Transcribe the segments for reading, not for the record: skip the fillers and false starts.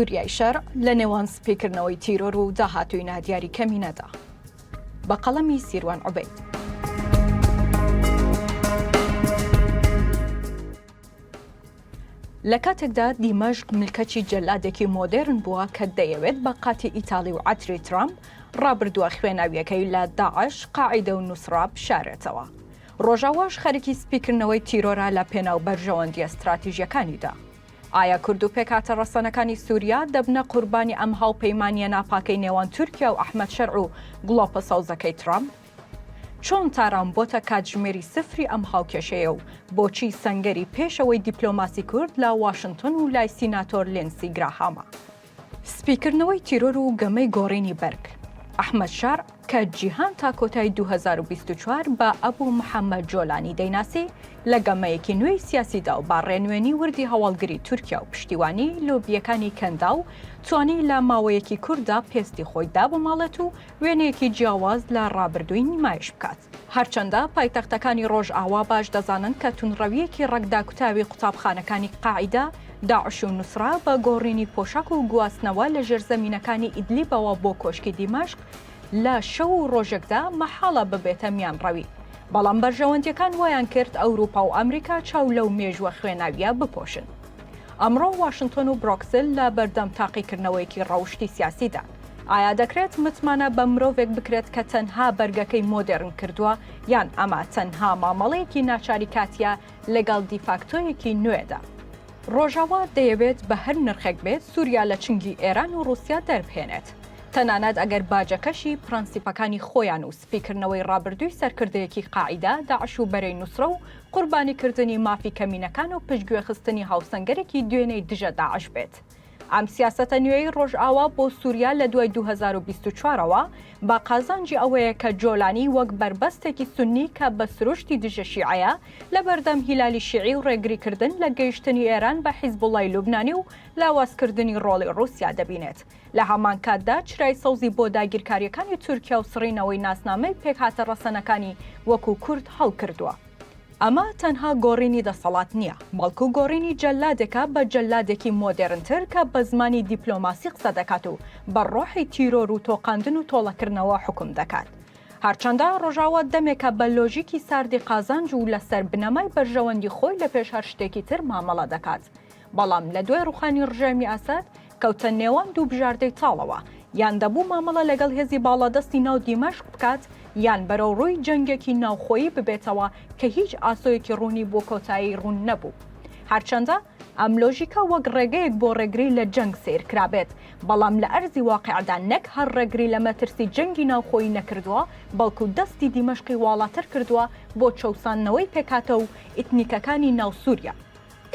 سوریای شەرع لە نێوان سپیکردنەوەی تیرۆر و داهاتووی نادیاری کەمینەدا. بە قەڵەمی سیروان عوبەید. لە کاتێکدا دیمەشق ملکەچی جەلادێکی مۆدێرن بووە کە دەیەوێت بە قاتی ئیتاڵی و عەتری ترامپ ڕابردووە خوێناوییەکەی لە داعش، قاعیدە و نوسڕە بشارێتەوە. ڕۆژاواش خەریکی سپیکردنەوەی تیرۆرە لە پێناو بەرژەوەندییە ستراتیژییەکانیدا. ئایا کورد و پێکهاتە ڕەسەنەکانی سووریا دەبنە قوربانی ئەم هاوپەیمانییە ناپاکەی نێوان تورکیا و ئەحمەد شەرع و گڵۆپە سەوزەکەی ترامپ؟ چۆن تاران بۆتە کاتژمێری سفری ئەم هاوکێشەیە و بۆچی سەنگەری پێشەوەی دیپلۆماسی کورد لە واشنتۆن و لای سیناتۆر لینسی گراهامە؟ سپیکردنەوەی تیرۆر و گەمەی گۆڕینی بەرگ ئەحمەد شەرع کە جیهان تا کۆتای 2024 بە ئەبو محەممەد جۆلانی دەیناسی، لە گەمەیەکی نوێی سیاسیدا و بە ڕێنوێنی وردی هەواڵگری تورکیا و پشتیوانی لۆبییەکانی کەنداو، توانی لە ماوەیەکی کورتدا پێستی خۆی دابماڵێت و وێنەیەکی جیاواز لە ڕابردووی نیمایش بکات. هەرچەندە پایتەختەکانی ڕۆژئاوا باش دەزانن کە توندڕەوییەکی ڕەگداکوتاوی قوتابخانەکانی قاعیدە، داعش و نوسڕە بە گۆڕینی پۆشاک و گواستنەوە لە ژێرزەمینەکانی ئیدلیبەوە بۆ کۆشکی دیمەشق لە شەو و ڕۆژێکدا مەحاڵە ببێتە میانڕەوی. بەڵام بەرژەوەندییەکان وایان کرد ئەوروپا و ئەمریکا چاو لەو مێژووە خوێناوییە بپۆشن. ئەمڕۆ واشنتۆن و برۆکسل لە بەردەم تاقیکردنەوەیەکی ڕەوشتی سیاسیدان. ئایا دەکرێت متمانە بە مرۆڤێک بکرێت کە تەنها بەرگەکەی مۆدێرن کردووە، یان ئەمە تەنها مامەڵەیەکی ناچاری کاتییە لەگەڵ دیفاکتۆیەکی نوێدا؟ ڕۆژاوا دەیەوێت بە هەر نرخێک بێت سووریا لە چنگی ئێران و ڕووسیا دەربهێنێت، تەنانەت ئەگەر باجەکەشی پرەنسیپەکانی خۆیان و سپیکردنەوەی ڕابردووی سەرکردەیەکی قاعیدە، داعش و بەرەی نوسرە و قوربانیکردنی مافی کەمینەکان و پشتگوێخستنی هاوسەنگەرێکی دوێنێی دژە داعش بێت. ئەم سیاسەتە نوێی ڕۆژئاوا بۆ سوریا لە دوای 2024 ەوە بە قازانجی ئەوەیە کە جۆلانی وەک بەربەستێکی سوننی کە بە سروشتی دژە شیعەیە لەبەردەم هیلالی شیعی و ڕێگریکردن لە گەیشتنی ئێران بە حیزبوڵای لوبنانی و لاوازکردنی ڕۆڵی ڕووسیا دەبینێت لە هەمان کاتدا چرای سەوزی بۆ داگیرکارییەکانی تورکیا و سڕینەوەی ناسنامەی پێکهاتە ڕەسەنەکانی وەکو کورد هەڵکردووە. ئەمە تەنها گۆڕینی دەسەڵات نییە، بەڵکو گۆڕینی جەلادێکە بە جەلادێکی مۆدێرنتر کە بە زمانی دیپلۆماسی قسە دەکات و بە ڕۆحی تیرۆر و تۆقاندن و تۆڵەکردنەوە حوکم دەکات. هەرچەندە ڕۆژاوا دەمێکە بە لۆژیکی ساردی قازانج و لەسەر بنەمای بەرژەوەندی خۆی لە پێش هەر شتێکی تر مامەڵە دەکات، بەڵام لە دوای ڕوخانی ڕژێمی ئەسەد کەوتە نێوان دوو بژاردەی تاڵەوە، یان دەبوو مامەڵە لەگەڵ هێزی باڵادەستی ناو دیمەشق بکات، یان بەرەو ڕووی جەنگێکی ناوخۆیی ببێتەوە کە هیچ ئاسۆیەکی ڕوونی بۆ کۆتایی ڕوون نەبوو. هەرچەندە ئەم لۆژیکە وەک ڕێگەیەک بۆ ڕێگری لە جەنگ سەیر کرابێت، بەڵام لە ئەرزی واقیعدا نەک هەر ڕێگری لە مەترسی جەنگی ناوخۆیی نەکردووە، بەڵکو دەستی دیمەشقی واڵاتر کردووە بۆ چەوساندنەوەی پێکهاتە و ئیتنیکەکانی ناو سووریا.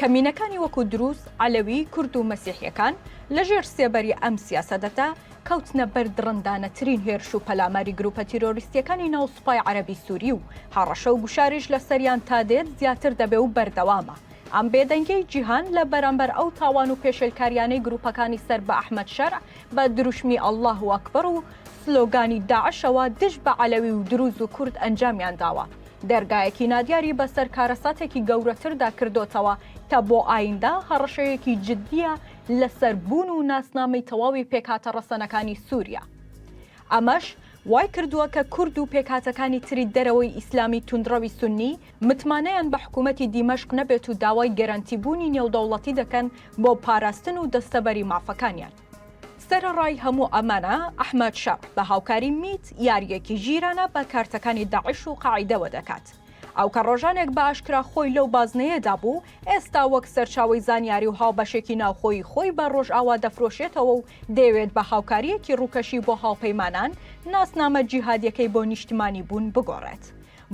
کەمینەکانی وەکو دروز، عەلەوی، کورد و مەسیحیەکان لە ژێر سێبەری ئەم سیاسەتەدا کەوتنە بەر دڕندانەترین هێرش و پەلاماری گروپە تیرۆریستیەکانی ناو سوپای عەرەبی سوری و هەڕەشە و گوشاریش لە سەریان تا دێت زیاتر دەبێ و بەردەوامە. ئەم بێدەنگیەی جیهان لە بەرامبەر ئەو تاوان و پێشێلکاریانەی گروپەکانی سەر بە ئەحمەد شەرع بە دروشمی اللە اکبر و سلۆگانی داعشەوە دژ بە عەلەوی و دروز و کورد ئەنجامیان داوە دەرگایەکی نادیاری بەسەر کارەساتێکی گەورەتردا کردۆتەوە کە بۆ ئایندە هەڕەشەیەکی جددییە لەسەر بوون و ناسنامەی تەواوی پێکهاتە ڕەسەنەکانی سووریا. ئەمەش وای کردووە کە کورد و پێکهاتەکانی تری دەرەوەی ئیسلامی توندڕەوی سوننی متمانەیان بە حکوومەتی دیمەشق نەبێت و داوای گەرەنتیبوونی نێودەوڵەتی دەکەن بۆ پاراستن و دەستەبەری مافەکانیان. سەرەڕای هەموو ئەمانە، ئەحمەد شەرع بە هاوکاری میت یارییەکی ژیرانە بە کارتەکانی داعش و قاعیدەوە دەکات. ئەو کە ڕۆژانێک بە ئاشکرا خۆی لەو بازنەیەدا بوو، ئێستا وەک سەرچاوەی زانیاری و هاوبەشێکی ناوخۆیی خۆی بە ڕۆژئاوا دەفرۆشێتەوە و دەیەوێت بە هاوکارییەکی ڕووکەشی بۆ هاوپەیمانان، ناسنامە جیهادییەکەی بۆ نیشتمانیبوون بگۆڕێت.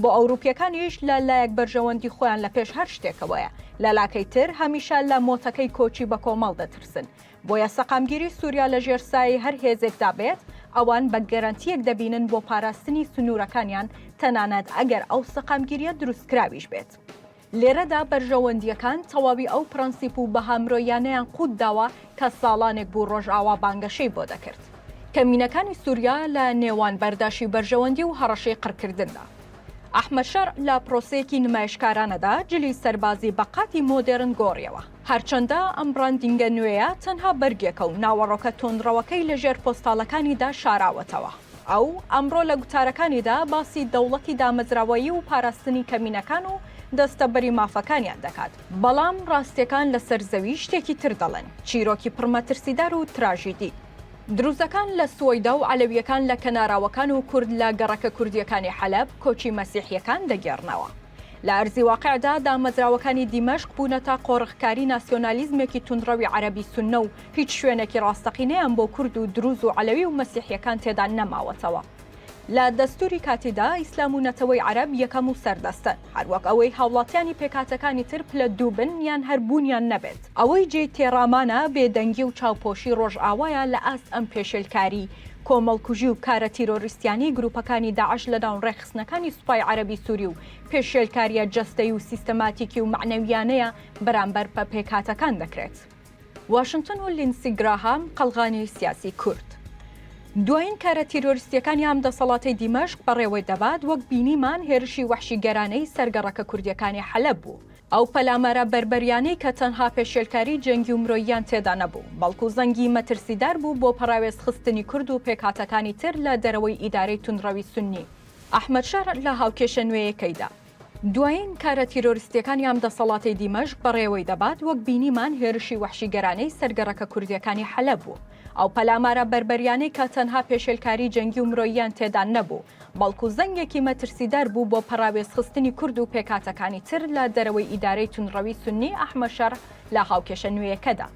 بۆ ئەوروپییەکانیش لە لایەک بەرژەوەندی خۆیان لە پێش هەر شتێکەوەیە، لە لاکەی تر هەمیشە لە مۆتەکەی کۆچی بەکۆمەڵ دەترسن. بۆیە سەقامگیری سوریا لە ژێر سایەی هەر هێزێکدا بێت، ئەوان بە گەرەنتییەک دەبینن بۆ پاراستنی سنوورەکانیان، تەنانەت ئەگەر ئەو سەقامگیرییە دروستکراویش بێت. لێرەدا بەرژەوەندییەکان تەواوی ئەو پرەنسیپ و بەها مرۆییانەیان قووت داوە کە ساڵانێک بوو ڕۆژئاوا بانگەشەی بۆ دەکرد. کەمینەکانی سوریا لە نێوان بەرداشی بەرژەوەندی و هەڕەشەی قڕکردندا. ئەحمەد شەرع لە پرۆسەیەکی نمایشکارانەدا جلی سەربازی بە قاتی مۆدێرن گۆڕیەوە. هەرچەندە ئەم branding ە نوێیە تەنها بەرگێکە و ناوەڕۆکە توندڕەوەکەی لە ژێر پۆستاڵەکانیدا شاراوەتەوە. ئەو ئەمڕۆ لە گوتارەکانیدا باسی دەوڵەتی دامەزراوەیی و پاراستنی کەمینەکان و دەستەبەری مافەکانیان دەکات، بەڵام ڕاستیەکان لەسەر زەوی شتێکی تر دەڵێن، چیرۆکی پڕ مەترسیدار و تراژیدی. دروزەکان لە سوەیدا و عەلەوییەکان لە کەناراوەکان و کورد لە گەڕەکە کوردییەکانی حەلەب کۆچی مەسیحییەکان دەگێڕنەوە. لە ئەرزی واقیعدا دامەزراوەکانی دیمەشق بوونەتە قۆرخکاری ناسیۆنالیزمێکی توندڕەوی عەرەبی سوننە و هیچ شوێنێکی ڕاستەقینەیان بۆ کورد و دروز و عەلەوی و مەسیحییەکان تێدا نەماوەتەوە. لە دەستووری کاتیدا ئیسلام و نەتەوەی عەرەب یەکەم و سەردەستن، هەروەک ئەوەی هاوڵاتیانی پێکهاتەکانی تر پلە دوو بن یان هەر بوونیان نەبێت. ئەوەی جێی تێڕامانە بێدەنگی و چاوپۆشی ڕۆژئاوایە لە ئاست ئەم پێشێلکاری، کۆمەڵکوژی و کارە تیرۆریستیانەی گروپەکانی داعش لەناو ڕێکخستنەکانی سوپای عەرەبی سوری و پێشێلکاریە جەستەیی و سیستەماتیکی و مەعنەویانەیە بەرامبەر بە پێکهاتەکان دەکرێت. واشنتن و لیندسی گراهام قەڵغانی سیاسی کورد. دوایین کارە تیرۆریستیەکانی ئەم دەسەڵاتەی دیمەشق بەڕێوەی دەبات وەک بینیمان هێرشی وەحشیگەرانەی سەر گەڕەکە کوردیەکانی حەلەب بوو. ئەو پەلامارە بەربەریانەی کە تەنها پێشێلکاری جەنگی و مرۆییان تێدا نەبوو، بەڵکو زەنگی مەترسیدار بوو بۆ پەڕاوێزخستنی کورد و پێکهاتەکانی تر لە دەرەوەی ئیدارەی توندڕەوی سوننی. ئەحمەد شەرع لە هاوکێشە نوێیەکەیدا. دوایین کارە تیرۆریستیەکانی ئەم دەسەڵاتەی دیمەشق بەڕێوەی دەبات، وەک بینیمان هێرشی وەحشیگەرانەی سەر گەڕەکە کوردیەکانی حەلەب بوو. ئەو پەلامارە بەربەریانەی کە تەنها پێشێلکاری جەنگی و مرۆییان تێدا نەبوو، بەڵکو زەنگێکی مەترسیدار بوو بۆ پەڕاوێزخستنی کورد و پێکهاتەکانی تر لە دەرەوەی ئیدارەی توندڕەوی سوننی ئەحمەد شەرع لە هاوکێشە نوێیەکەدا.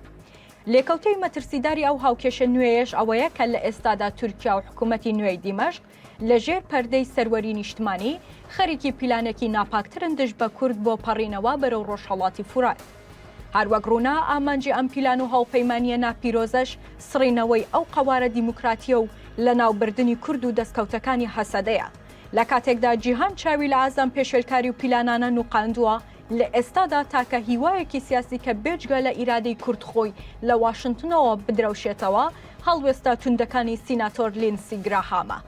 لێکەوتەی مەترسیداری ئەو هاوکێشە نوێیەش ئەوەیە کە لە ئێستادا تورکیا و حکومەتی نوێی دیمەشق لە ژێر پەردەی سەروەری نیشتمانی، خەریکی پیلانێکی ناپاکترن دژ بە کورد بۆ پەڕینەوە بەرەو ڕۆژهەڵاتی فورات. هەروەک ڕوونە ئامانجی ئەم پیلان و هاوپەیمانییە ناپیرۆزەش سڕینەوەی ئەو قەوارە دیموکراتییە و لەناوبردنی کورد و دەستکەوتەکانی هەسەدەیە. لە کاتێکدا جیهان چاوی لە ئاست ئەم پێشێلکاری و پیلانانە نوقاندووە، لە ئێستادا تاکە هیوایەکی سیاسی کە بێجگە لە ئیرادەی کورد خۆی لە واشنتنەوە بدرەوشێتەوە، هەڵوێستە توندەکانی سیناتۆر لیندسی گراهامە.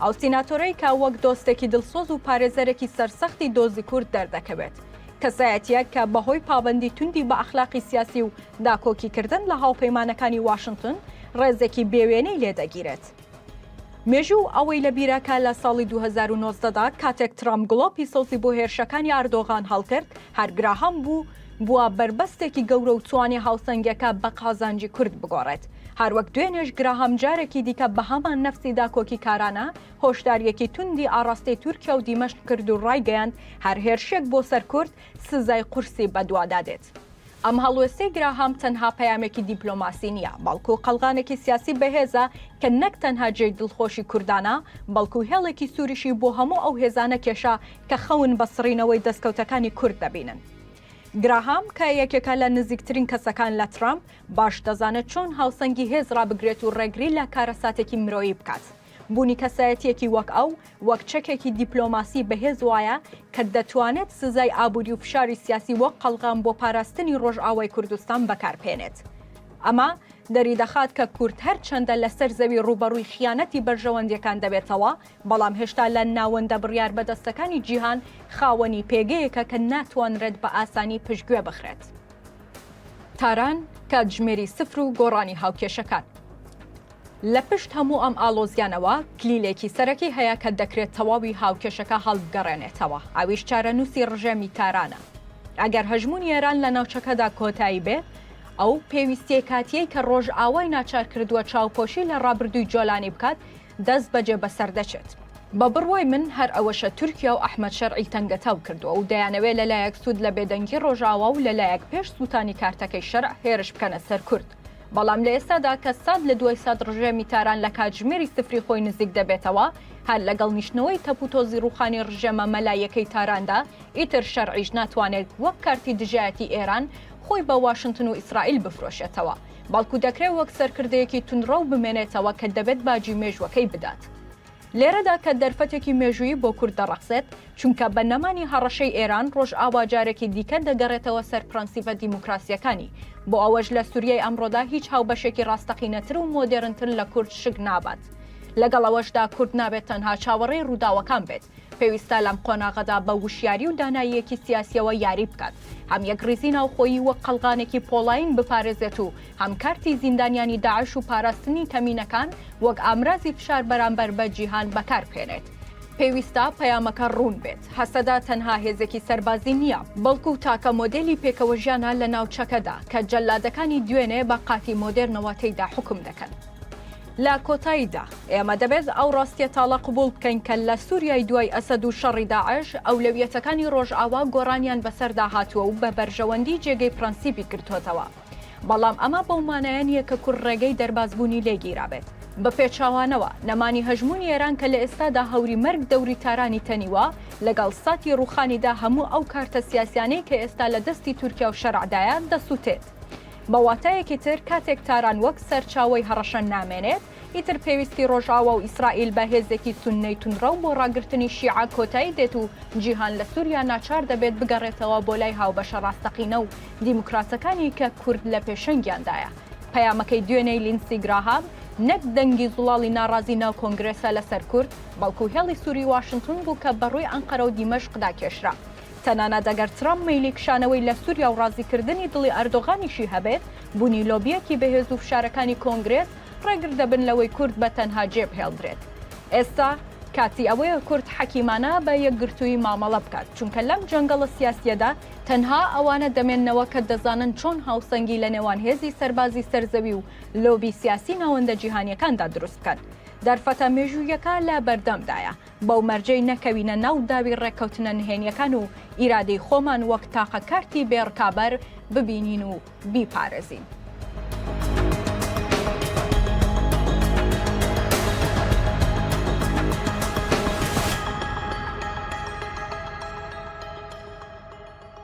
ئەو سیناتۆرەی کە وەک دۆستێکی دڵسۆز و پارێزەرێکی سەرسەختی دۆزی کورد دەردەکەوێت. کەسایەتییەک کە بەهۆی پابەندی توندی بە ئەخلاقی سیاسی و داکۆکیکردن لە هاوپەیمانەکانی واشنتن، ڕێزێکی بێوێنەی لێدەگیرێت. مێژوو ئەوەی لەبیرە کە لە ساڵی 2019 دا کاتێک ترامپ گڵۆپی سەوزی بۆ هێرشەکانی ئاردۆغان هەڵکرد، هەر گراهام بوو بووە بەربەستێکی گەورە و توانی هاوسەنگیەکە بە قازانجی کورد بگۆڕێت. هەروەک دوێنێش گراهام جارێکی دیکە بە هەمان نەفسی داکۆکیکارانە هۆشدارییەکی توندی ئاڕاستەی تورکیا و دیمەشق کرد و ڕایگەیاند هەر هێرشێک بۆ سەر کورد سزای قورسی بەدوادا دێت. ئەم هەڵوێستەی گراهام تەنها پەیامێکی دیپلۆماسی نییە، بەڵکو قەڵغانێکی سیاسی بەهێزە کە نەک تەنها جێی دڵخۆشی کوردانە، بەڵکو هێڵێکی سووریشی بۆ هەموو ئەو هێزانە کێشا کە خەون بە سڕینەوەی دەستکەوتەکانی کورد دەبینن. گراهام کە یەکێکە لە نزیکترین کەسەکان لە ترامپ، باش دەزانێت چۆن هاوسەنگی هێز ڕابگرێت و ڕێگری لە کارەساتێکی مرۆیی بکات. بوونی کەسایەتییەکی وەک ئەو، وەک چەکێکی دیپلۆماسی بەهێز وایە کە دەتوانێت سزای ئابووری و فشاری سیاسی وەک قەڵغان بۆ پاراستنی ڕۆژئاوای کوردستان بەکاربهێنێت. ئەمە دەریدەخات کە کورد هەرچەندە لەسەر زەوی ڕووبەڕووی خیانەتی بەرژەوەندییەکان دەبێتەوە، بەڵام هێشتا لە ناوەندە بڕیاربەدەستەکانی جیهان خاوەنی پێگەیەکە کە ناتوانرێت بە ئاسانی پشتگوێ بخرێت. تاران، کاتژمێری سفر و گۆڕانی هاوکێشەکان. لە پشت هەموو ئەم ئاڵۆزیانەوە کلیلێکی سەرەکی هەیە کە دەکرێت تەواوی هاوکێشەکە هەڵبگەڕێنێتەوە، ئەویش چارەنووسی ڕژێمی تارانە. ئەگەر هەژموونی ئێران لە ناوچەکەدا کۆتایی بێت، ئەو پێویستییە کاتییەی کە ڕۆژئاوای ناچار کردووە چاوپۆشی لە ڕابردووی جۆلانی بکات، دەستبەجێ بەسەر دەچێت. بە بڕوای من هەر ئەوەشە تورکیا و ئەحمەد شەرعی تەنگەتاو کردووە و دەیانەوێ لە لایەک سوود لە بێدەنگی ڕۆژئاوا و لە لایەک پێش سووتانی کارتەکەی شەرع هێرش بکەنە سەر کورد. بەڵام لە ئێستادا کە سات لە دوای سات ڕژێمی تاران لە کاتژمێری سفری خۆی نزیک دەبێتەوە، هەر لەگەڵ نیشتنەوەی تەپوتۆزی ڕووخانی ڕژێمە مەلاییەکەی تاراندا، ئیتر شەرعیش ناتوانێت وەک کارتی دژایەتی ئێران خۆی بە واشنتن و ئیسرائیل بفرۆشێتەوە، بەڵکو دەکرێت وەک سەرکردەیەکی توندڕەو بمێنێتەوە کە دەبێت باجی مێژووەکەی بدات. لێرەدا کە دەرفەتێکی مێژوویی بۆ کورد دەڕەخسێت، چونکە بە نەمانی هەڕەشەی ئێران، ڕۆژئاوا جارێکی دیکە دەگەڕێتەوە سەر پرەنسیپە دیموکراسییەکانی. بۆ ئەوەش لە سوریای ئەمڕۆدا هیچ هاوبەشێکی ڕاستەقینەتر و مۆدێرنتر لە کورد شک نابات. لەگەڵ ئەوەشدا کورد نابێت تەنها چاوەڕێی ڕووداوەکان بێت. پێویستە لەم قۆناغەدا بە وشیاری و داناییەکی سیاسییەوە یاری بکات، هەم یەکڕیزی ناوخۆیی وەک قەڵغانێکی پۆڵایین بپارێزێت و هەم کارتی زیندانیانی داعش و پاراستنی کەمینەکان وەک ئامرازی فشار بەرامبەر بە جیهان بەکاربهێنێت. پێویستە پەیامەکە ڕوون بێت، هەسەدە تەنها هێزێکی سەربازی نییە، بەڵکو تاکە مۆدێلی پێکەوەژیانە لە ناوچەکەدا کە جەلادەکانی دوێنێ بە قاتی مۆدێرنەوە تێیدا حوکم دەکەن. لە کۆتاییدا، ئێمە دەبێت ئەو ڕاستییە تاڵە قبوڵ بکەین کە لە سوریای دوای ئەسەد و شەڕی داعش، ئەولەویەتەکانی ڕۆژئاوا گۆڕانیان بەسەردا هاتووە و بە بەرژەوەندی جێگەی پرەنسیپی گرتۆتەوە. بەڵام ئەمە بەو مانایە نییە کە کورد ڕێگەی دەربازبوونی لێ گیرابێت. بە پێچاوانەوە، نەمانی هەژموونی ئێران کە لە ئێستادا هەوری مەرگ دەوری تارانی تەنیوە، لەگەڵ ساتی ڕووخانیدا هەموو ئەو کارتە سیاسیانەی کە ئێستا لە دەستی تورکیا و شەرعدایە، دەسووتێت. بە واتایەکی تر کاتێک تاران وەک سەرچاوەی هەڕەشە نامێنێت، ئیتر پێویستی ڕۆژئاوا و ئیسرائیل بە هێزێکی سوننەی توندڕەو بۆ ڕاگرتنی شیعە کۆتایی دێت و جیهان لە سوریا ناچار دەبێت بگەڕێتەوە بۆ لای هاوبەشە ڕاستەقینە و دیموکراتەکانی کە کورد لە پێشەنگیاندایە. پەیامەکەی دوێنێی لینسی گراهام نەک دەنگی زوڵاڵی ناڕازی ناو کۆنگرێسە لەسەر کورد، بەڵکو هێڵی سووری واشنتن بوو کە بەڕووی ئەنقەرە و دیمەشقدا کێشرا. تەنانەت ئەگەر ترەمپ مەیلی کشانەوەی لە سوریا و ڕازیکردنی دڵی ئەردۆغانیشی هەبێت، بوونی لۆبییەکی بەهێز و فشارەکانی کۆنگرێس ڕێگر دەبن لەوەی کورد بە تەنها جێبهێڵدرێت. ئێستا کاتی ئەوەیە کورد حەکیمانە بە یەکگرتوویی مامەڵە بکات، چونکە لەم جەنگەڵە سیاسییەدا تەنها ئەوانە دەمێننەوە کە دەزانن چۆن هاوسەنگی لە نێوان هێزی سەربازی سەر زەوی و لۆبی سیاسی ناوەندە جیهانییەکاندا دروست بکەن. دەرفەتە مێژووییەکە لە بەردەمدایە. بەو مەرجەی نەکەوینە ناو داوی ڕێککەوتنە نهێنییەکان و ئیرادەی خۆمان وەک تاقە کارتی بێ ڕکابەر ببینین و بیپارێزین.